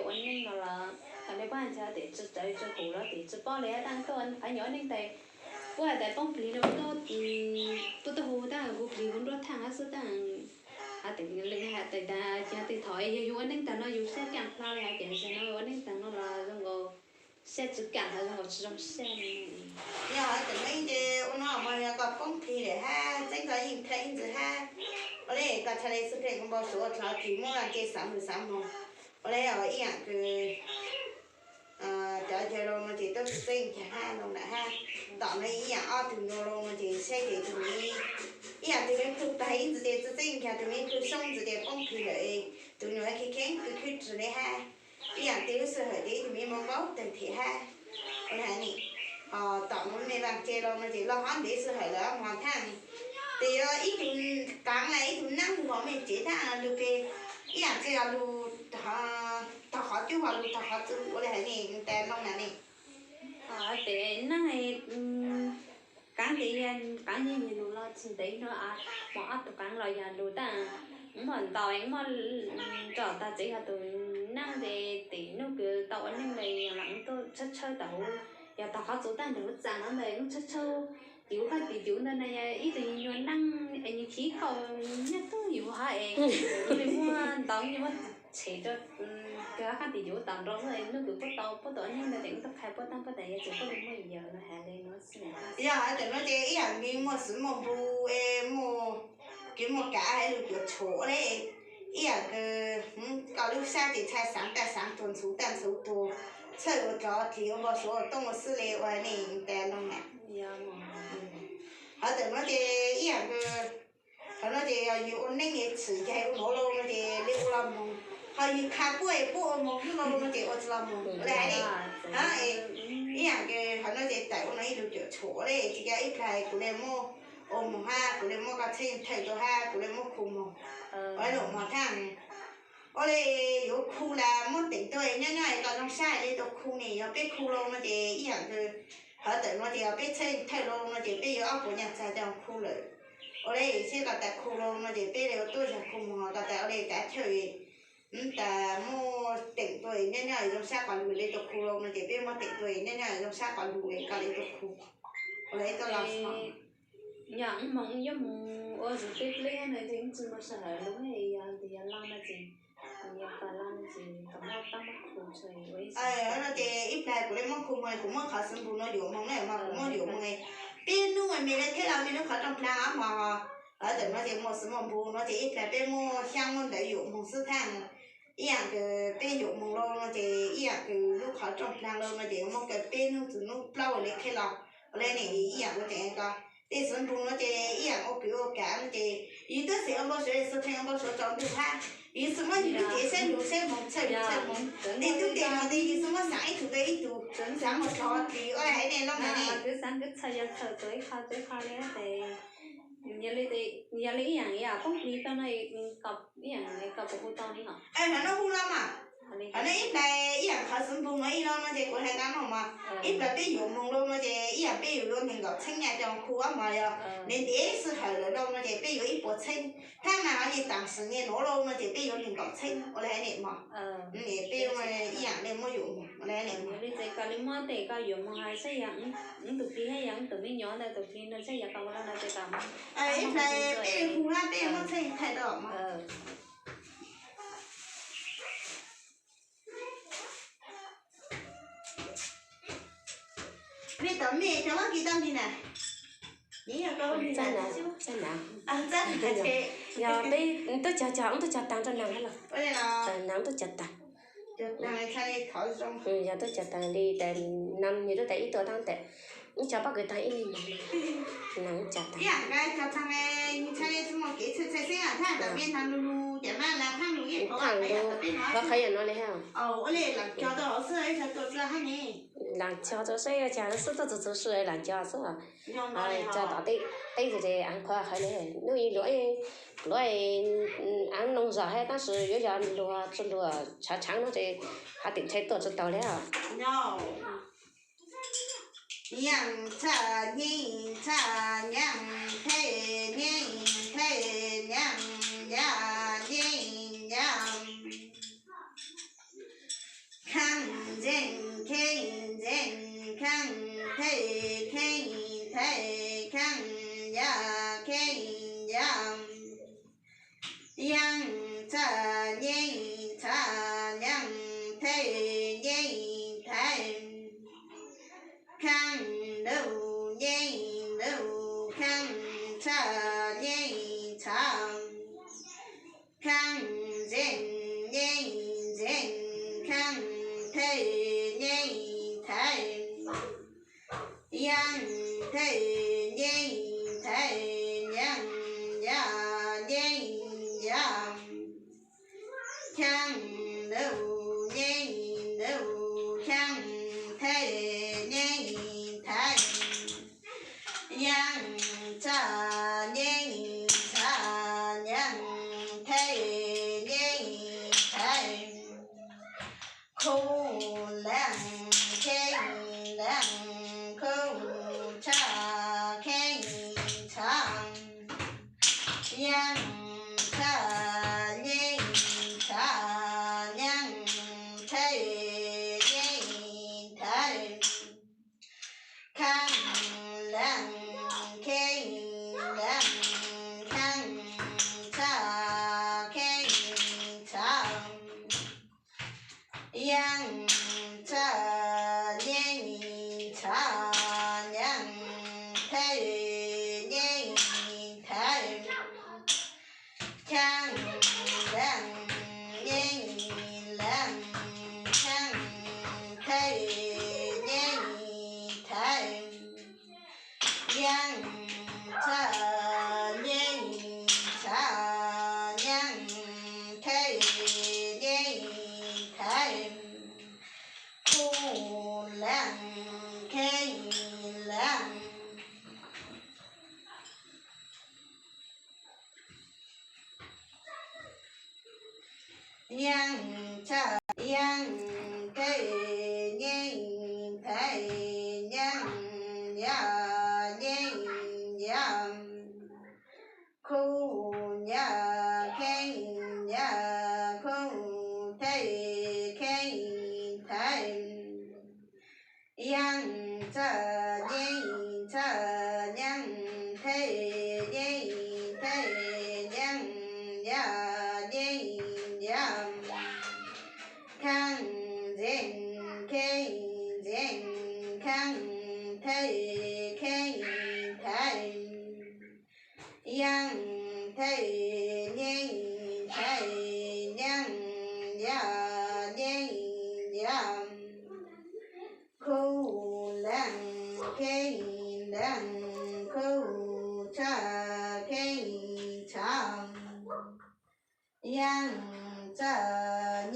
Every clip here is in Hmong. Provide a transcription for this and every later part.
Ua neej no los thaum nej pab ntxhais tias tsis tawv tsis huv los tias tsis paub li, tab tuaj qhov nyuag ua neej tais, puab hais tias poob plig no tuaj, tuaj hu tab hu plig hu nruab thaj hab xwb tab. Hais tias li hais tias yog twg thaum yog yus ua neej tag no yus siab kaam plho li hais tias zaum no ua neej tag no los zoo nkaus siab tsis kaam hab zoo nkaus tsis zoo siab li. Yog hais tias neej ces ua no mas yog koj poob plig lawm hab txeeb koj yeej thaj ib ntsis hab. Ua le koj txhaj le xwb pheej ua npau suav ua dlhov kis muab nce xav mus xav moog. Ua le ib yaam kws cov yawg laus no ces tuaj txeeb txeeb nkag hab loo nram hab, tom no ib yaam ob tug nyuas laus no ces saib ces tus me, ib yaam tus me plhu pag ib ntsis ces txeeb txeeb nkag, tus me plhu xyoob ntsis ces poob plig lawm, tus nyuas kheev kheev khwv khwb ris le hab, ib yaam tej lub sij hawm ces ib tug me npau npau tawg them hab. Ua le hais ne, ho tom no me vaam ce laus no ces los hov ntev sij hawm lawm mog thaaj, ces yuav ib tug qaav le ib tug naab lug hauv mej tsev thaaj lug peg, ib yaam txwj yog lug tog qhov cub ho lug tog qhov txwv ua le hais ne, tas loo na ne. Tes naab qaav tes qaav yeej yog lug los tsis ntev no, hmo ob tug qaav los yog lug tag, muaj ntaus muaj tso tag tsev yog tus naab ces tes nub kws tau ua neej le yog los tuaj tshawb tshawb tau huv, yog tog qhov txwv tag ntawm huv txaas no ntawd tshawb tshawb, yus koj tis yus ntawd na yog ib tug nyuag naab es nws khib koj nyob tub yus hab es, nws muaj ntaus nws muaj tshem rau koj koj tis yus tom nroo nub kws puab tau puab tau ua neej ntawd ces wb tuaj qha puab tag puab tas yog tsis puab li muaj yawg no has le no xwb. Yog hais tias no ces ib yaam nws muaj xwv muaj npug es muaj kev muaj kav hab lug cuav tshuam le, ib yaam kws koj lub sab ces txhaj xaav tag xaav tuag ntxhuv tag ntxhuv tuag, txhawj ua dlov dlig ua npau suav ua tooj ua xwb le ua ne, tas loo na. Hais tias no ces ib yaam kws, qhov no ces yog yus ua neej es txhwm caag ua nuav loo no ces le ua los moog, ho yus qha puab es puab ua moog lub loo no ces ua tsis los moog le hais ne. Ib yaam kws qhov no ces tawm ua no ib lug cuam tshuam le tsis ca ib plag kuv le muab ua moog hab kuv le muab koj txheeb thawj rau hab kuv le muab khu moog, ua le lug moog thaaj. Ua le yuav khu las muab teem tuaj nyob nyob es koj zoo sab le tau khu ne, yog peb khu loo no ces ib yaam kws, hov tawm no ces yog peb txheeb thawj loo no ces peb yuav ob puas nyaj txag coj khu lawm. Ua le seb koj tas khu loo no ces peb le ua tuab zag khu moog, koj tas ua le kav chawj tas muab teem tuaj nyob nyob zoo sab qhov lug le tau khu loo no ces peb muab teem tuaj nyob nyob zoo sab qhov lug koj le tau khu. Ua le tuaj los yog wb moog wb yuav moog ua zug peb pleb no ces wb tsis muaj sij hawm lug, yog tias yog loj no ces, yog pab loj no ces kom muab pab muab khu tso. No ces ib plag kuv le muab khu moog, kuv muab qhov xwv npug no yuam moog na, mas kuv muab yuam moog peb nub me le theb los me nub qhov rooj plag mog. Tawm no ces muaj xwv muaj npug no ces ib plag peb muab xyaab muab ntawv yuam moog xwb thaaj. Ib yaam kws peb yuam moog loo no ces ib yaam kws lub qhov rooj plag loo no ces muab kaw peb nub txug nub plaub le theb los. Ua le ne ib yaam ua teem ko, tej xwv npug no ces ib yaam ua kwv ua kav no ces yus twb xeem ua npau suav, xwm theej ua npau suav tsaus ntuj hab, yus xwb muab yus lub cev saib lug saib moog txhawj lug txhawj moog, tej tub tej no ces yus xwb muab xaav ib tug rau ib tug, xaav mus rov dlig ua haiv neeg loo na ne. Kuv xaav kuv txhawj yog txhawj tau ib qho tau ib qho li tes, yog li ib yaam yog poob plig tau no, ib yaam koj puas hu tau li hos? Hov no hu los mas, hov no ib plag ib yaam qhov xwv npug no ib lo no ces kuv hais tau no mas, ib plag peb yuam moog loo no ces ib yaam peb yuav luag neeg nkaum txheeb nyaj coj khu mog, yog ntev ntev sij hawm lawm loo no ces peb yuav ib puas txheeb, thaab mas hov nyaj taam sim nyaj nuav loo no ces peb yuav neeg nkaum txheeb ua le haiv neeg mog. Peb ib yaam le muab yuam moog ua le haiv neeg mog. Yog li ces koj le muab tej koj yuam moog hais saib yog wb tug plig hab yog wb tug me nyuam ntawd tug plig no saib yog koj ua le no ces koj ib plag peb hu hab peb muab txheeb thaij rau mog. Mej tom mej cov vaab kis tau li na? Yog peb tub cog cog, wb tub cog taag rau naag hab los? Naag tub cog taag. Yog tub cog taag li tes, nws tub tes ib tuaj taab tes, wb cog pob kws taag ib me moog, naag tub cog taag. Thaaj lug, qhov qhov yog no li hab. Laam cog rau saib, cog xwb tuaj txug txug sw laam cog xwb. Cog tom teb, teb ces qhuav hawv le, nub i luag, luag aav noog zog hab tab sis yuav yog luag tsi luag tshaav tshaav no ces hab tim ntshai tuaj tsi taug le. Nyaam txhaj nyaam, nyaam the nyaam, the nyaam nyaam, nyaam nyaam. Ntxeej kheej ntxeej, kheej thej kheej thej, kheej ya kheej ya. Yeej txha yeej txha, yeej thej yeej thej, kheej lug yeej lug, kheej txha yeej txha, kheej ntxeej yeej ntxeej, kheej thej yeej thej, yeej thej yeej thej, yeej ya yeej ya, kheej lug yeej lug, kheej thej yeej thej, yeej txha yeej txha, yeej thej yeej thej, khuj leej kheej leej, khuj txha kheej txha, yeej txha yeej txha, yeej thej yeej thej, kheej leej kheej leej, kheej txha kheej txha, yeej txha yeej txha, yeej thej yeej thej, kheej leej yeej leej, kheej thej yeej thej, yeej txha yeej txha, yeej thej yeej thej, khuj leej kheej leej, yeej txha yeej thej yeej thej, yeej ya yeej ya, khuj ya kheej ya, khuj thej kheej thej, yeej txha yeej txha, yeej thej yeej thej, yeej ya yeej ya, kheej ntxeej kheej ntxeej, kheej thej kheej thej, yeej thej yeej thej, yeej ya yeej ya, khuj leej kheej leej, khuj txha kheej txha, yeej txha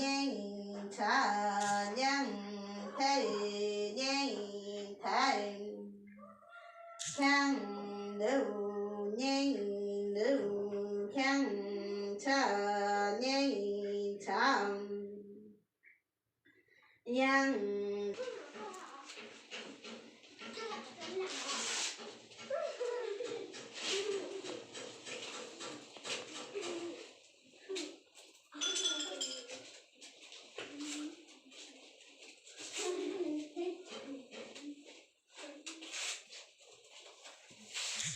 yeej txha, yeej thej yeej thej, kheej lug yeej lug, kheej txha yeej txha, yeej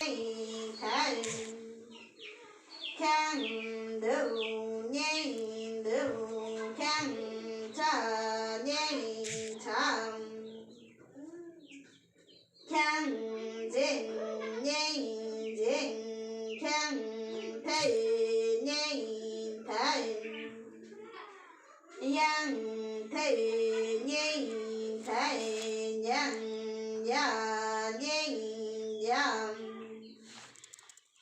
yeej thaj, kheej lug yeej lug, kheej txha yeej txha, kheej ntxeeg yeej ntxeeg, kheej thej yeej thaj, yeej thej yeej thaj, yeej ya yeej ya,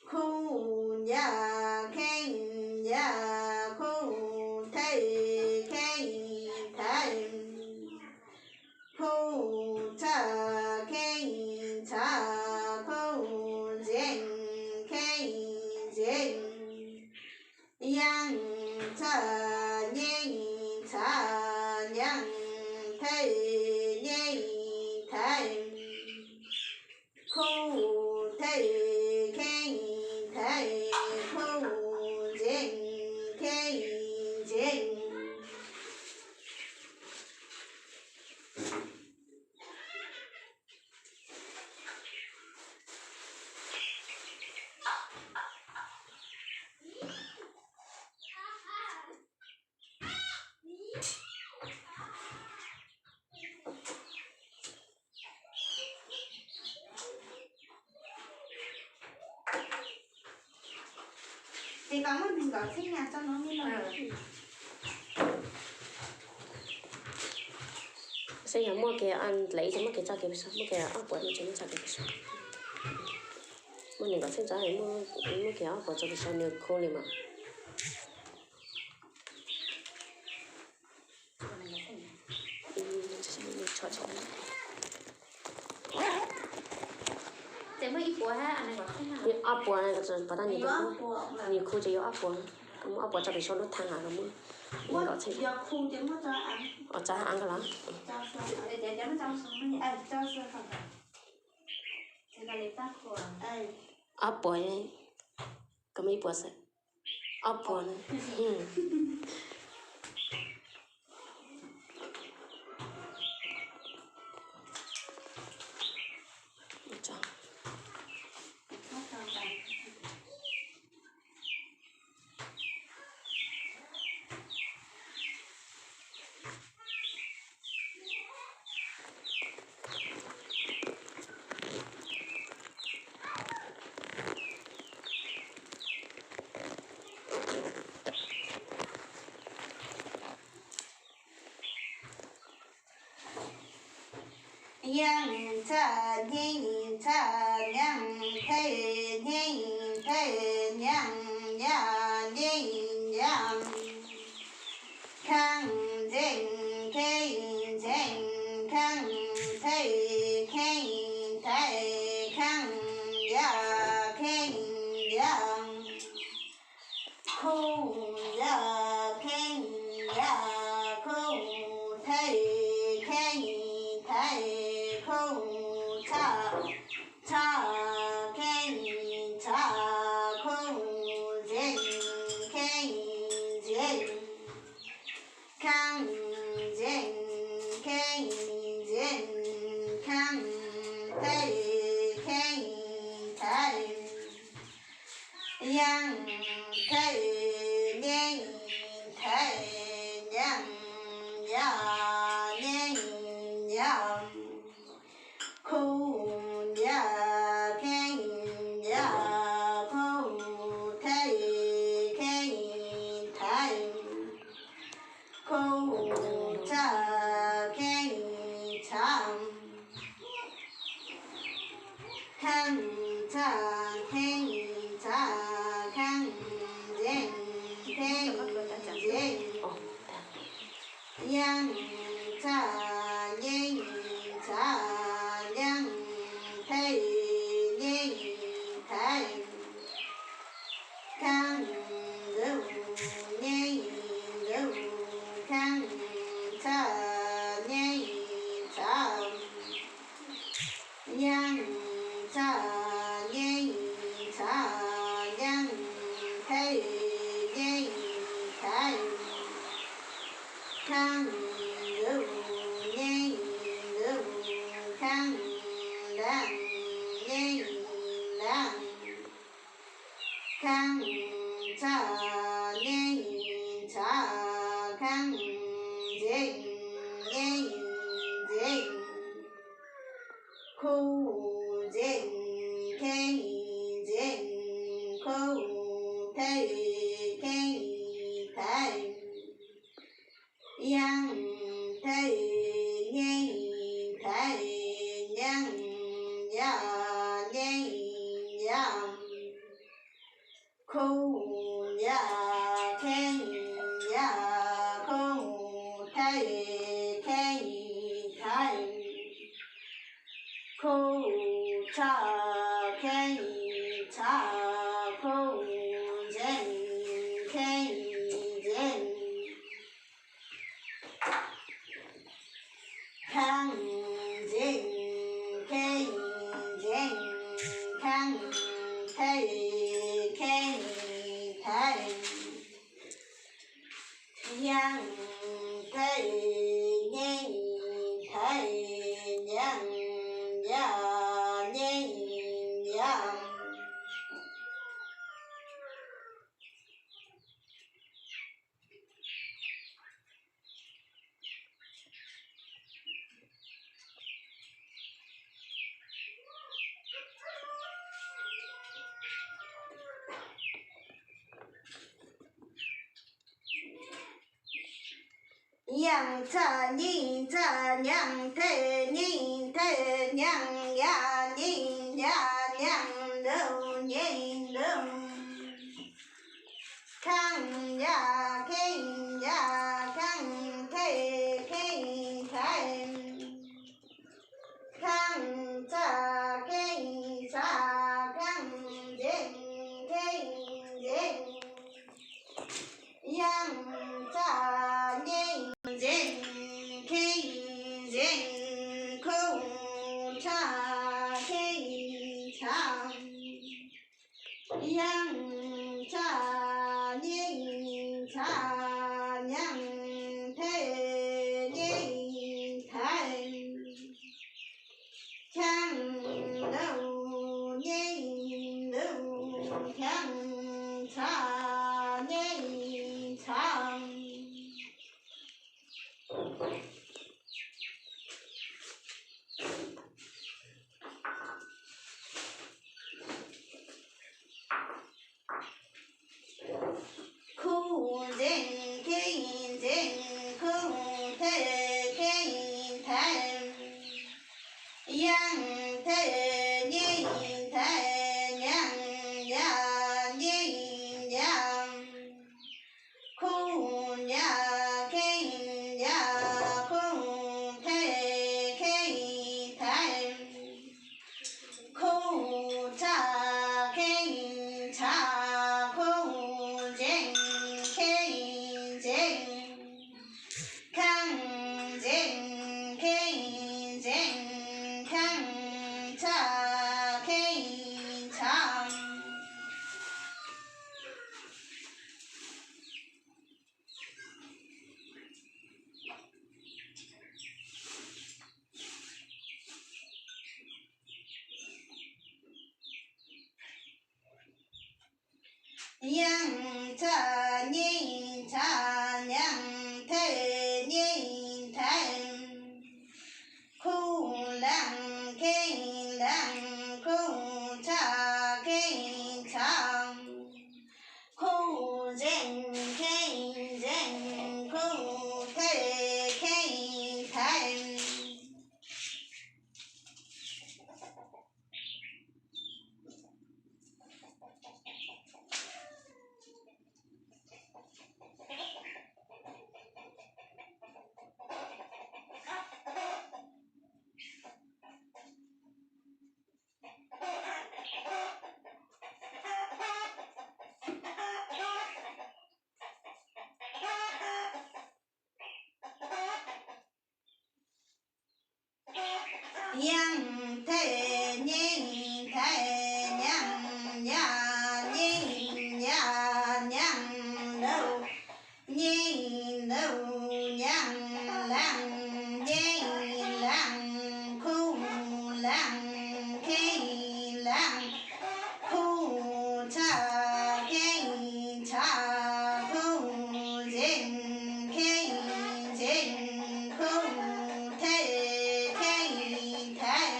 khuj ya kheej ya, khuj thej kheej thaj, khuj txha kheej txha, khuj ntxeeg kheej ntxeeg, yeej txha yeej txha, yeej thej yeej thaj, khuj thej kheej thaj, khuj ntxeeg kheej ntxeeg. Xeeb yog muaj kiag, lawv ib txhia muaj kiag txoj kev pem saud, muaj kiag ob puas no tsis muaj txoj kev pem saud. Muaj nees nkaum xeeb txoj, muaj kiag ob puas txoj kev pem saud nws khu li mas. Ob puas, nws khu ces yuav ob puas, muaj ob puas txoj kev pem saud lub thaj los muaj nees nkaum xeeb. Txog av los. Ob puas, koj muaj ib puas xwb. Ob puas na. Yeej txhaj nyeej txhaj nyeej, theej nyeej theej nyeej, yaj nyeej yaj. Kheej ntseej kheej ntseej, kheej thaiv kheej thaiv, kheej yaj kheej yaj. Khu yaj kheej yaj, khu thaiv kheej thaiv, khu txhaj txhaj kheej txhaj, khu ntseej kheej ntseej, kheej ntseej kheej ntseej, kheej thaiv kheej thaiv. Yeej thaiv nyeej thaiv, yeej yaj nyeej yaj. Khu yaj kheej yaj, khu thaiv kheej thaiv, khu txhaj kheej txhaj, kheej txhaj kheej txhaj, kheej ntseej kheej ntseej. Yeej txhaj nyeej txhaj, yeej thaiv nyeej thaiv, kheej ntxuj nyeej ntxuj, kheej txhaj nyeej txhaj. Yeej txhaj nyeej txhaj, yeej thaiv nyeej thaiv, kheej ntxuj nyeej ntxuj, kheej leej nyeej leej, kheej txhaj nyeej txhaj, kheej ntseej nyeej ntseej, khu ntseej kheej ntseej, khu thaiv kheej thaiv, yeej thaiv nyeej thaiv, yeej yaj nyeej yaj. Khu yaj kheej yaj, khu thaiv kheej thaiv, khu txhaj kheej txhaj, khu ntseej kheej ntseej. Kheej ntseej kheej ntseej, kheej thaiv kheej thaiv, yeej thaiv nyeej thaiv, yeej yaj nyeej yaj. Yaaj tsa nyeej tsa nyaaj, thej nyeej thej nyaaj, yaaj nyeej yaaj nyaaj, luj nyeej luj. Khaaj yaaj kheej yaaj khaaj, thej kheej thaj. Khaaj tsa kheej tsa khaaj, ntseeg kheej ntseeg. Yaaj tsa nyeej ntseeg kheej ntseeg, khooj tsa kheej tsa. Yaaj tsa nyeej tsa nyaaj, thej nyeej thaj. Khaaj luj nyeej luj, khaaj tsa nyeej tsa. Khooj ntseeg kheej ntseeg, khooj thej kheej thaj. Yaaj thej nyeej thaj, nyaaj yaaj nyeej yaaj. Khooj yaaj kheej yaaj, khooj thej kheej thaj. Khooj tsa kheej tsa, khooj ntseeg kheej ntseeg. Khaaj ntseeg kheej ntseeg, khaaj tsa kheej tsa. Yaaj tsa nyeej tsa nyaaj, thej nyeej thaj. Khooj laaj kheej laaj, khooj tsa kheej tsa. Khooj ntseeg kheej ntseeg, khooj thej kheej thaj. Yaaj thej nyeej thaj, nyaaj yaaj nyeej yaaj nyaaj, luj nyeej luj nyaaj, laaj nyeej laaj, khooj laaj kheej laaj, khooj tsa kheej tsa, khooj ntseeg kheej ntseeg, khooj thej kheej thaj.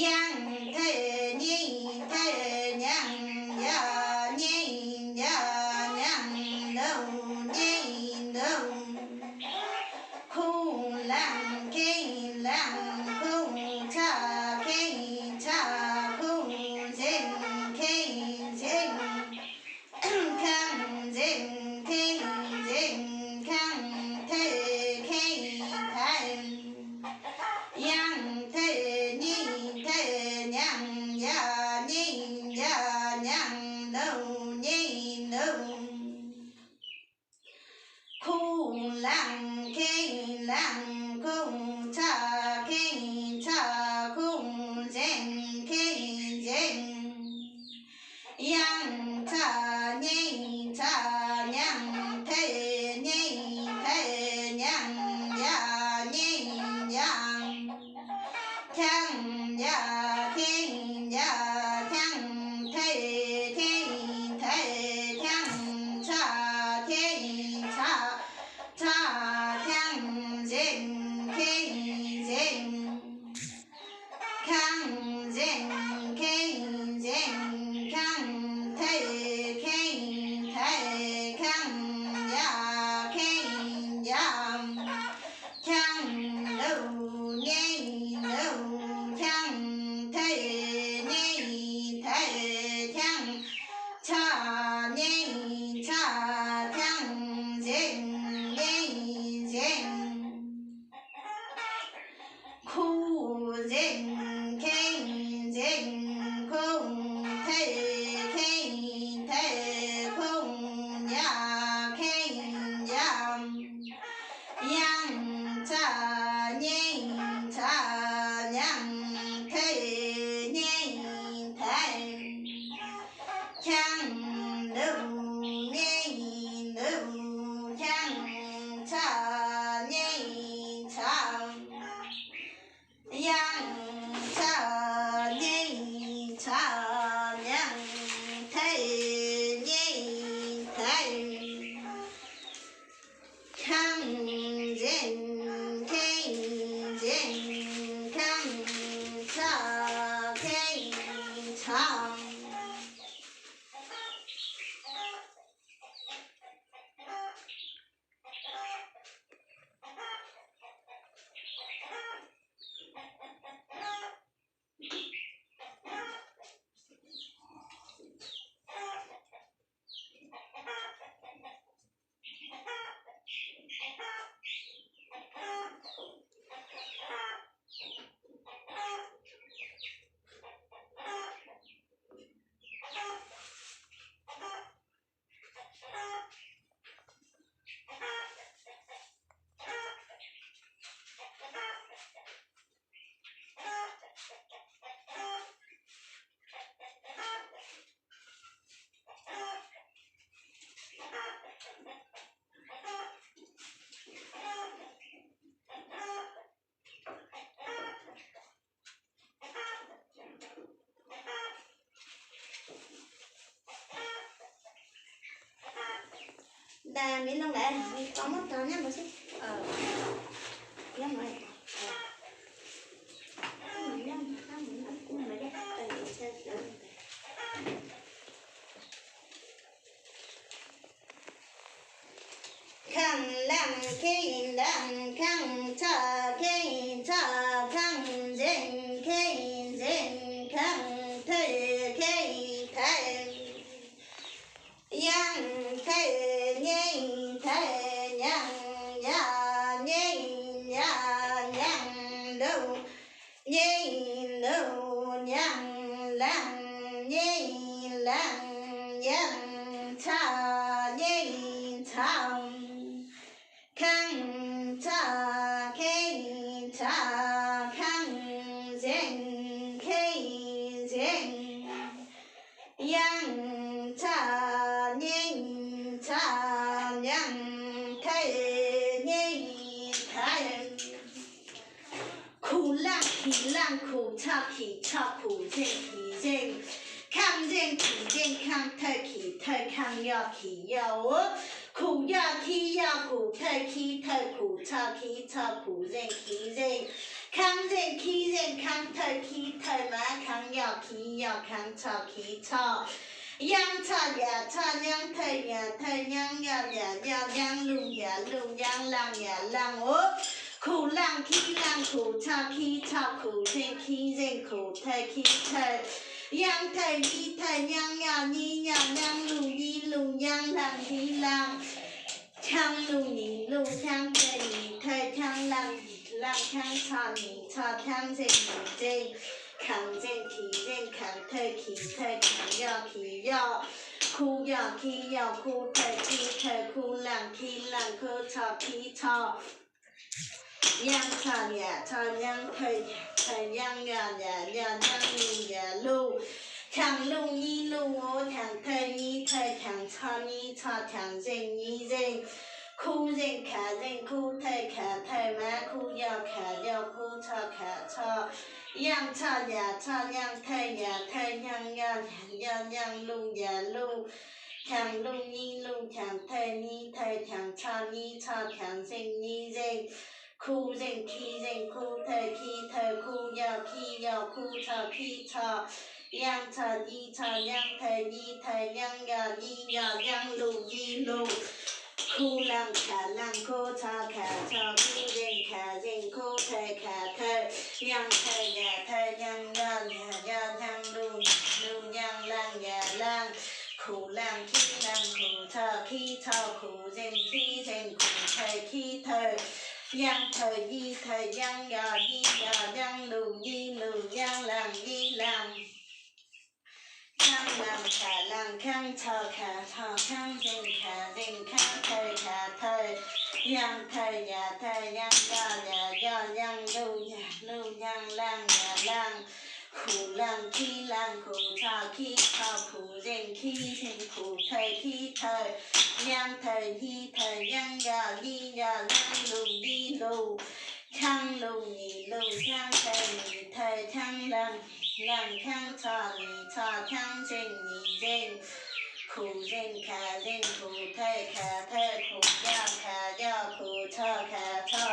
Yaaj thej nyeej thaj, nyaaj yaaj nyeej yaaj nyaaj, luj nyeej luj. Khooj laaj kheej laaj, khooj tsa kheej tsa, khooj ntseeg kheej ntseeg, khaaj ntseeg kheej ntseeg, khaaj thej kheej thaj. Yaaj thej nyeej thaj, nyaaj yaaj nyeej yaaj nyaaj, luj nyeej luj. Khooj laaj kheej laaj, khooj tsa kheej tsa, khooj ntseeg kheej ntseeg. Yaaj tsa nyeej tsa, nyaaj thej nyeej thaj, nyaaj yaaj nyeej yaaj, khaaj yaaj kheej yaaj, khaaj thej kheej thaj, khaaj tsa kheej tsa, tsa khaaj ntseeg kheej Nta miv loo lawm, koj muab rau nyob mus xwb. Kheej leej kheej leej, kheej txho kheej txho, kheej zeej kheej zeej, kheej thawj kheej thawj, yeej thawj nyeej thawj yeej, yog nyeej yog yeej, luj nyeej luj yeej, leej nyeej leej yeej, txho nyeej txho, kheej txho kheej txho, kheej zeej kheej zeej, yeej txho nyeej txho, yeej thawj nyeej thawj. Khu leej khi leej, khu txho khi txho, khu zeej khi zeej, kheej zeej khi zeej, kheej thawj khi thawj, kheej yog khi yog, khu yog khi yog, khu thawj khi thawj, khu txho khi txho, khu zeej khi zeej, kheej zeej khi zeej, kheej thawj khi thawj mas kheej yog khi yog, kheej txho khi txho, yeej txho yam txho, yeej thawj yam thawj, yeej yog yam yog, yeej luj yam luj, yeej leej yam leej. Khu leej khi leej, khu txho khi txho, khu zeej khi zeej, khu thawj khi thawj, yeej thawj yim thawj, yeej yog yim yog, yeej luj yim luj, yeej leej yim leej, kheej luj yim luj, kheej thawj yim thawj, kheej leej yim leej, kheej txho yim txho, kheej zeej yim zeej, kheej zeej khi zeej, kheej thawj khi thawj, kheej yog khi yog, khu yog khi yog, khu thawj khi thawj, khu leej khi leej, khu txho khi txho, yeej txho yam txho, yeej thawj yam thawj, yeej yog yam yog, yeej luj yam luj, kheej luj yim luj, kheej thawj yim thawj, kheej txho yim txho, kheej zeej yim zeej, khu zeej kha zeej, khu thawj kha thawj mas khu yog kha yog, khu txho kha txho, yeej txho yam txho, yeej thawj yam thawj, yeej yog yam yog, yeej luj yam luj, kheej luj yim luj, kheej thawj yim thawj, kheej txho yim txho, kheej zeej yim zeej, khu zeej khi zeej, khu thawj khi thawj, khu yog khi yog, khu txho khi txho, yeej txho yim txho, yeej thawj yim thawj, yeej yog yim yog, yeej luj yim luj, khu leej kha leej, khu txho kha txho, khu zeej kha zeej, khu thawj kha thawj, yeej thawj yam thawj, yeej yog yam yog, yeej luj yim luj, yeej leej yam leej, khu leej khi leej, khu txho khi txho, khu zeej khi zeej, khu thawj khi thawj, yeej thawj yim thawj, yeej yog yim yog, yeej luj yim luj, yeej leej yim leej, kheej leej kha leej, kheej txho kha txho, kheej zeej kha zeej, kheej thawj kha thawj, yeej thawj yam thawj, yeej yog yam yog, yeej luj yam luj, yeej leej yam leej, khu leej khi leej, khu txho khi txho, khu zeej khi zeej, khu thawj khi thawj, yeej thawj yim thawj, yeej yog yim yog, yeej luj yim luj, kheej luj yim luj, kheej thawj yim thawj, kheej leej yim leej, kheej txho yim txho, kheej zeej yim zeej, khu zeej kha zeej, khu thawj kha thawj, khu yog kha yog, khu txho kha txho,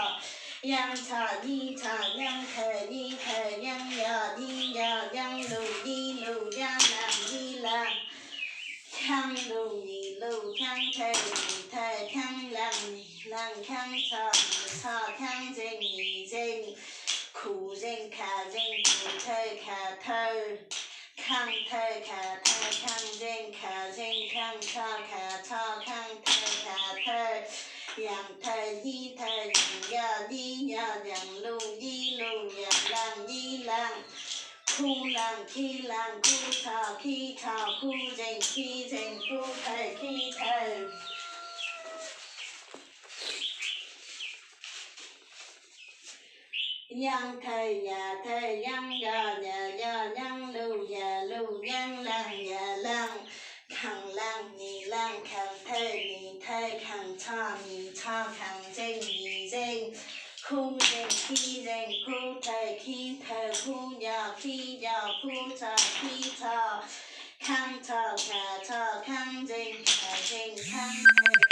yeej txho yim txho, yeej thawj yim thawj, yeej yog yim yog, yeej luj yim luj, yeej leej yim leej, kheej luj yim luj, kheej thawj yim thawj, kheej leej yim leej, kheej txho yim txho, kheej zeej yim zeej, khu zeej kha zeej, khu thawj kha thawj, kheej thawj kha thawj, kheej zeej kha zeej, kheej txho kha txho, kheej thawj kha thawj, yeej thawj yim thawj, yeej yog yim yog, yeej luj yim luj, yeej leej yim leej, khu leej khi leej, khu txho khi txho, khu zeej khi zeej, khu thawj khi thawj, yeej thawj yam thawj, yeej yog yam yog, yeej luj yam luj, yeej leej yam leej, kheej leej yim leej, kheej thawj yim thawj, kheej txho yim txho, kheej zeej yim zeej, khu zeej khi zeej, khu thawj khi thawj, khu yog khi yog, khu txho khi txho, kheej txho kha txho, kheej zeej kha zeej, kheej thawj